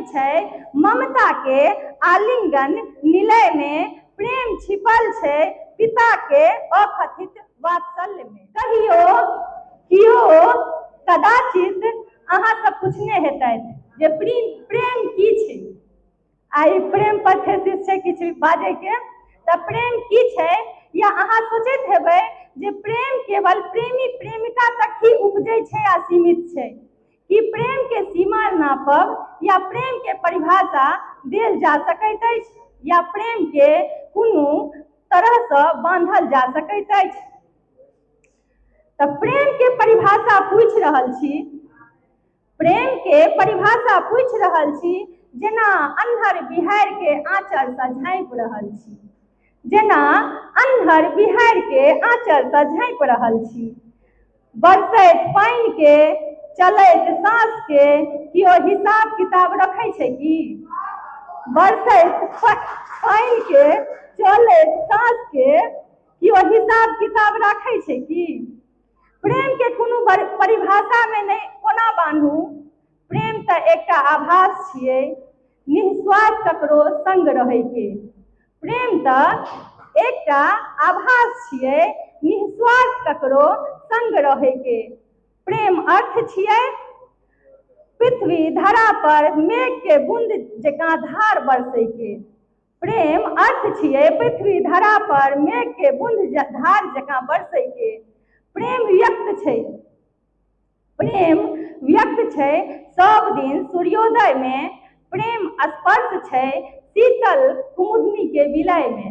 छै ममता के आलिंगन निलय मे, प्रेम छिपल छै पिता के अकथित वात्सल्य मे। कहियो कियो कदाचित अहाँ सब पूछने हेतैथ जे प्रेम की छै। आ ई प्रेम पर थीसिस छै किछु बाजै के, तऽ प्रेम की छै? या अहाँ सोचैत हेबै जे प्रेम केवल प्रेमी प्रेमिका तक ही उपजै छै आ सीमित छै। कि प्रेम के सीमा नापब या प्रेम के परिभाषा देल जा सकैत अछि या प्रेम के कोनो तरहसँ बांधल जा सकैत अछि? तऽ प्रेम के परिभाषा पूछि रहल छी, प्रेम के परिभाषा पूछि रहल छी, जेना अन्हर बिहाड़ि के आँचरसँ झाँपि रहल छी, जेना अन्हर बिहाड़ि के आँचरसँ झाँपि रहल छी। बरसैत पानि के, चलैत साँस के केओ हिसाब किताब रखै छै की? बरसैत पानि के, चलैत साँस के केओ हिसाब किताब राखै छै की? प्रेम के कोनो परिभाषा मे नहि कोना बान्हू? प्रेम तऽ एकटा आभास छियै निःस्वार्थ ककरो संग रहैके। प्रेम तऽ एकटा आभास छियै निःस्वार्थ ककरो संग रहैके। प्रेम अर्थ छियै पृथ्वी धरा पर मेघ के बूंद जकाँ धार बरसैके। प्रेम अर्थ छियै पृथ्वी धरा पर मेघ के बूंद धार जकाँ बरसैके। प्रेम व्यक्त छै, प्रेम व्यक्त छै सब दिन सूर्योदय मे, प्रेम स्पर्श छै शीतल कुमुदनी के विलय मे।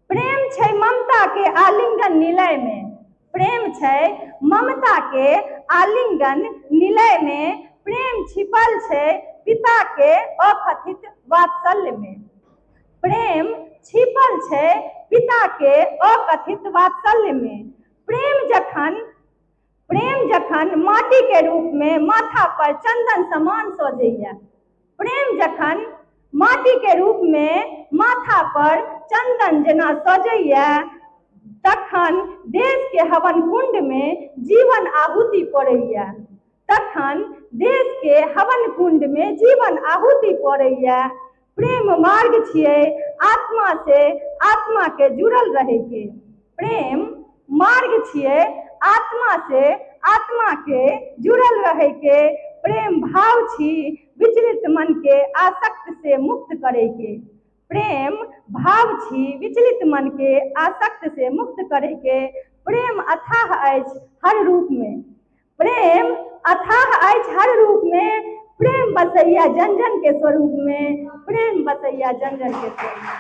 प्रेम छै ममता के आलिंगन निलय मे, प्रेम छै ममता के आलिंगन निलय मे, प्रेम छिपल छै पिता के अकथित वात्सल्य मे। प्रेम छिपल छै पिता के अकथित वात्सल्य मे। प्रेम जखन माटी के रूप में माथा पर चंदन समान सजैया, प्रेम जखन माटी के रूप में माथा पर चंदन जेना सजैया, तखन देश के हवन कुंड में जीवन आहुति पड़ैया, तखन देश के हवन कुंड में जीवन आहुति पड़ैया। प्रेम मार्ग छियै आत्मा से आत्मा के जुड़ल रहै के। प्रेम मार्ग छियै आत्मा से आत्मा के जुड़ल रहै के। प्रेम भाव छी विचलित मन के आसक्त से मुक्त करै के। प्रेम भाव छी विचलित मन के आसक्त से मुक्त करै के। प्रेम अथाह अछि हर रूप में, प्रेम अथाह अछि हर रूप में, प्रेम बसैया जन जन के स्वरूप में, प्रेम बसैया जन जन के स्वरूप में।